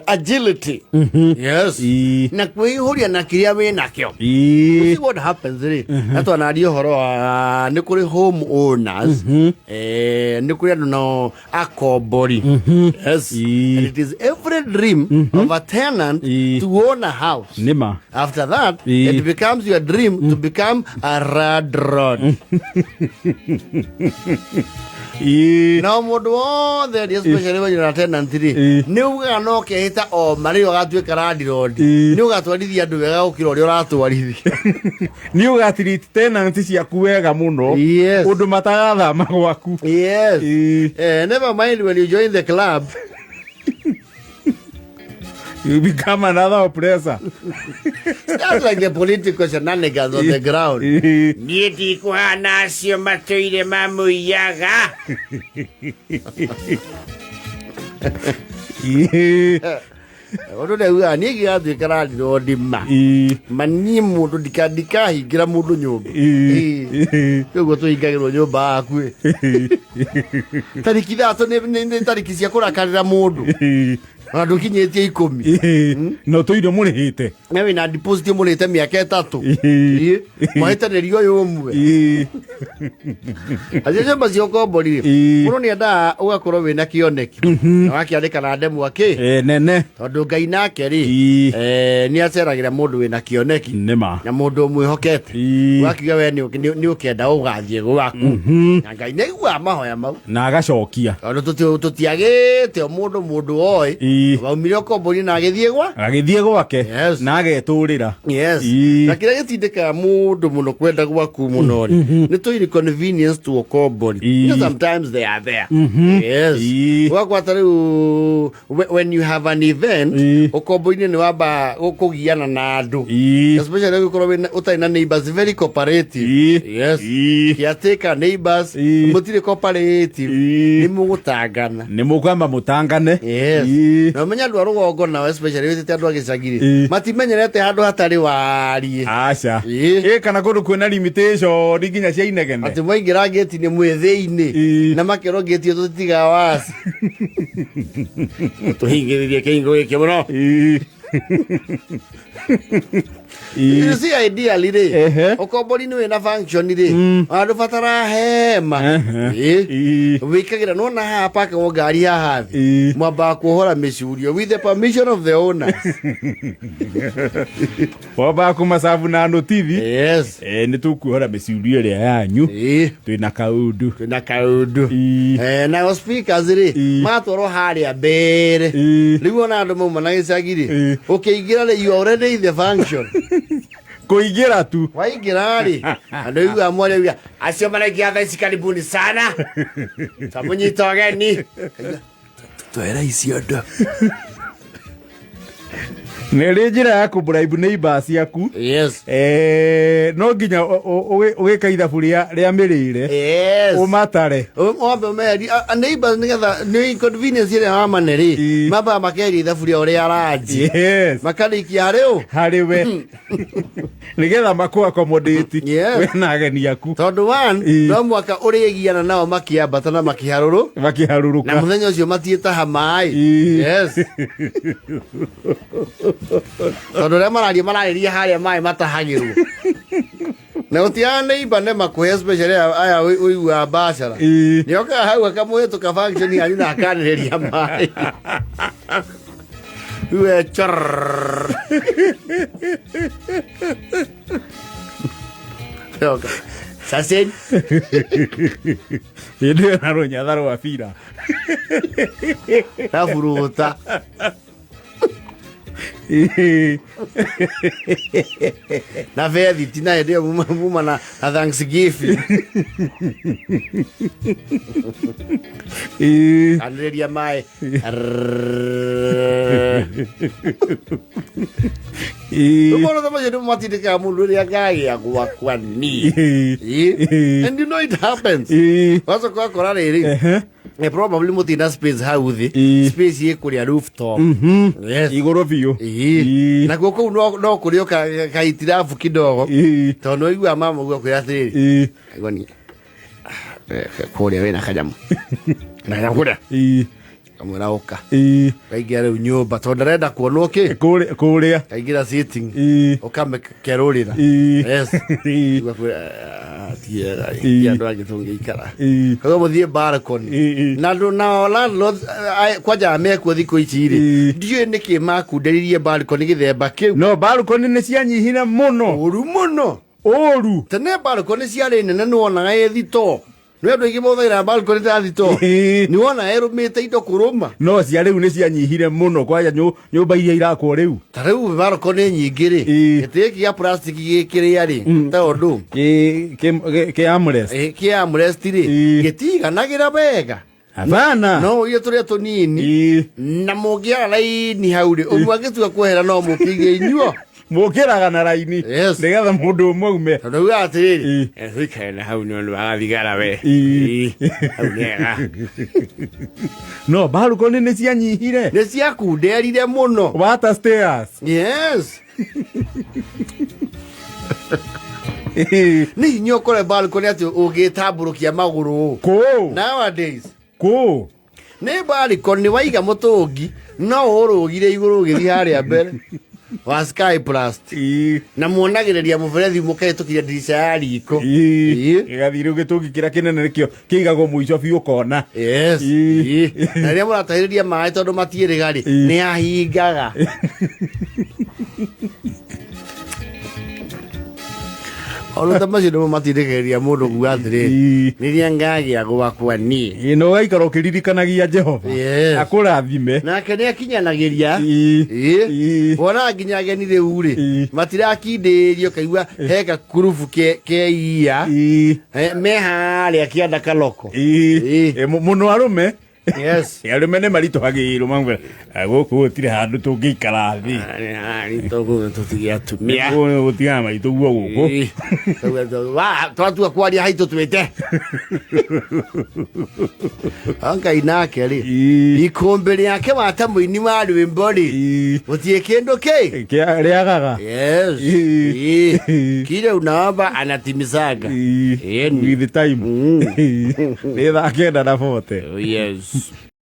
Agility, yes. Na kwĩihũria na kĩrĩa wĩ nakĩo. You see what happens rĩ, na twanaria ũhoro wa nĩ kũrĩ home owners, nĩ kũrĩ andũ nao akombori, yes. And it is every dream of a tenant to own a house. Nĩma. After that, it becomes your dream to become a landlord. No mũndũ wothe rĩ, especially when you're a tenant rĩ, nĩ ugaga no kehĩta o marĩ ũgatuĩka landlord, nĩ ũgatwarithia andũ wega gũkĩra ũrĩa ũratwarithia. Nĩ ũgatreat tenant ciaku wega mũno ũndũ matagathama gwaku. Yes. Never mind when you join the club. You become another oppressor. That's like the political shenanigans on the ground. Niĩ ndikũhana acio matũire mamũiyaga. Ũndũ ndaugaga niĩ ngĩgatuĩka landlord ma ma niĩ mũndũ ndikahingĩra mũndũ nyũmba. Ũguo tũhingagĩrwo nyũmba yaku ĩ. Tarĩki 3 nĩ tarĩki cia kũrakarĩra mũndũ. Ona ndũkinyĩtie 10. No tũirio mũrĩhĩte. Na wĩna deposit mũrĩte mĩaka 3. Mwahĩtanĩrio ũyũ ũmwe. Acio nyũmba cia ũkombori rĩ, mũndũ nĩ endaga ũgakorwo wĩna kĩoneki. Na wakĩandĩka na ndemwa kĩ? Nene. Tondũ Ngai nake rĩ, nĩ aceragĩra mũndũ wĩna kĩoneki. Nĩma. Na mũndũ ũmwĩhokete. Ũgakiuga we nĩ ũkenda ũgathiĩ gwaku. Na Ngai nĩ aiguaga mahoya mau. Na agacokia. Tondũ tũtiagĩte o mũndũ mũndũ oĩ. Waumire ũkombori na agĩthiĩ gwa? Agĩthiĩ gwake. Yes. Na agetũrĩra. Yes. Na kĩrĩa gĩtindĩkaga mũndũ mũno kwenda gwaku mũno rĩ, nĩ tũ inconvenience to ũkombori. Because sometimes they are there. Yes. Ũgakwata rĩu when you have an event, ũkombo-inĩ nĩ wamba kũgiana na andũ. Especially ũngĩkorwo ũtarĩ na neighbors very cooperative. Yes. Caretaker neighbors, mũtirĩ cooperative. Nĩ mũgũtangana. Nĩ mũkwamba mũtangane. Yes. Na ũmenye andũ a rũgongo nao especially wĩtĩte andũ a gĩcagi rĩ, matimenyerete handũ hatarĩ wariĩ. Aca. Ĩ kana kũndũ kwĩna limitation nginya cia inegene. Atĩ mwaingĩra ngĩti-inĩ mwĩ thĩinĩ. Na makerwo ngĩti ĩyo tũtitigaga waci. Tũhingĩrĩrie kĩhingo gĩkĩ mũno. You see, ideally rĩ, ũkombori nĩ wĩna function rĩ, ona ndũbatara hema. Wĩkagĩra nona haha pakagwo ngari haha thĩ. Mwambaga kuohora mĩcurio with the permission of the owners. Wambaga kũmacabu na notithi. Yes. Nĩ tũkuohora mĩcurio ĩrĩa yanyu. Twĩna kaũndũ. Twĩna kaũndũ. Nao speakers rĩ, magatwarwo harĩa mbere. Rĩu ona andũ mauma na gĩcagi rĩ, ũkĩingĩra rĩ, you are already in the function. Kũingĩra tu. Waingĩra rĩ, andũ aiguaga mwaria auga, acio maraingĩra thaa ici karibuni sana. Twamũnyita ũgeni. Twera icio ndo. Nĩ rĩ njĩra ya kũbribe neighbors ciaku. Yes. No nginya ũgĩka ithabu rĩa mĩrĩre. Yes. Ũmatare. Wambe ũmeherie neighbors nĩgetha nĩ inconvenience ĩrĩa wamane rĩ, mambaga makeheria ithabu rĩao rĩa ranji. Yes. Makarĩkia harĩ ũ? Harĩ we. Nĩgetha makũ accommodate. Yes. We na ageni aku. Tondũ one, no mwaka ũrĩgiana nao makĩambata na makĩharũrũ. Makĩharũrũka. Na mũthenya ũcio matiĩtaha maĩ. Yes. Tondũ ũrĩa mararia mararĩria harĩa maĩ matahagĩrwo. Na gũtiaga neighbor nĩ makũhe especially aya ũiguaga mbacara. Nĩ okaga hau akamũhĩtũka function yanyu na akanĩrĩria maĩ. Rĩu chorr. Yoka. Saseni. Hĩndĩ ĩyo na rũnyatha rwa bira. Na buruta. Na bethiti na hĩndĩ ĩyo muma na Thanksgiving. Anĩrĩria maĩ. Rĩu maũndũ macio nĩmo matindĩkaga mũndũ rĩrĩa ngagĩa gwakwa niĩ. And you know it happens. Wacoka ũgakora rĩrĩ, probably mũtina space hau thĩ, space ĩ kũrĩa rooftop. Yes. Igũrũ biũ. Nakuo kũu no kũrĩ o kaitirabu kidogo. Tondũ nĩ ũiguaga mama ũguo akwĩra atĩrĩrĩ, Aigua niĩ, kũrĩa wĩna kanyamũ. Na kanyamũ kũrĩa. Kamwĩra ũka. Ĩĩ. Kaingĩra rĩu nyũmba tondũ ndarenda kuonwo kĩ. Kũrĩa kũrĩa. Kaingĩra sitting. Ĩĩ. Ũkamĩkerũrĩra. Ĩĩ. Yes. Ĩĩ. Ugakwĩra, "Ah, tiega Ĩĩ. ti andũ angĩ tũngĩikara." Ĩĩ. Koguo mũthiĩ balcony. Ĩĩ. Na andũ na landlords kwanja mekuo thikũ ici rĩ. Ĩĩ. Ndiũĩ nĩkĩ makunderirie balcony gĩthemba kĩu. No balcony nĩ cianyihire mũno. Ũru mũno. Ũru. Tene balcony ciarĩ nene nĩwonaga ĩ thitoo. Nĩ andũ aingĩ mahũthagĩra balcony ta thitoo. Ĩĩ. Nĩwona ĩrũmĩte indo kũrũma. No cia rĩu nĩ cianyihire mũno kwanja nyũmba iria irakwo rĩu. Ta rĩu balcony nyingĩ rĩ. Ĩĩ. Gĩtĩ gĩkĩ gĩa plastic gĩkĩrĩa rĩ. Tondũ Kĩ armrest. Kĩ armrest rĩ. Ĩĩ. Gĩtiganagĩra wega. Hapana. No ũige tũrĩa tũnini. Ĩĩ. Na mũngĩara raini hau rĩ, ũmwe angĩtua kwehera no mũkĩige inyuo. Mũkĩraga na raini. Yes. Nĩgetha mũndũ ũmwe aume. Tondũ ugaga atĩrĩrĩ, Ĩĩ. "Tũikare na hau nĩ ũndũ wa gathigara we." Ĩĩ. Ĩĩ, hau nĩhega. No balcony nĩ cianyihire. Nĩ ciakunderire mũno. Water stairs. Yes. Ĩĩ. Nĩ hinya ũkore balcony atĩ ũngĩtambũrũkia magũrũ. Kũ. Nowadays. Kũ. Nĩ balcony waiga mũtũngi no ũrũgire igũrũ ũgĩthiĩ harĩa mbere wa Sky Plus. Ĩĩ. Na muonagĩrĩria mũberethi mũkahĩtũkĩria ndirica ya riko. Ĩĩ. Ĩĩ. Gĩgathiĩ rĩu gĩtũngi kĩrĩa kĩnene nĩkĩo kĩigagwo mũico biũ ũkona. Yes. Ĩĩ. Ĩĩ. Na rĩrĩa mũratahĩrĩria maĩ tondũ matiĩrĩga rĩ, Ĩĩ. nĩ ahingaga. Maũndũ ta macio nĩmo matindĩkagĩrĩria mũndũ kuga atĩrĩrĩ, Ĩĩ. rĩrĩa ngagĩa gwakwa niĩ. Ĩĩ, na ũgaikara ũkĩririkanagia Jehova. Yes. Akũrathime. Nake nĩ akinyanagĩria. Ĩĩ. Ĩĩ. Ĩĩ. Wona nginya ageni rĩu rĩ, Ĩĩ. matirakindĩrio kaigua he gakurubu ke iya. Ĩĩ. Me harĩa kĩanda kaloko. Ĩĩ. Ĩĩ. Ĩĩ, mũno arũme. Yes. Arũme nĩ maritũhagĩrwo mauga, "Ah, gũkũ gũtirĩ handũ tũngĩikara thĩ." Tũtige atumia. Gũtigana maitũ guo gũkũ. Ĩĩ. Twatua kwaria haitũ twĩte. Ngai nake rĩ, Ĩĩ. ikũmbĩ rĩake wata mũini wa rwĩmbo rĩ, Ĩĩ. gũtirĩ kĩndũ kĩ. Rĩagaga. Yes. Ĩĩ. Ĩĩ. Kile unaomba anatimizaga. Ĩĩ. Ĩni. With time. Nĩ thaa 9 na 40. Oh, yes.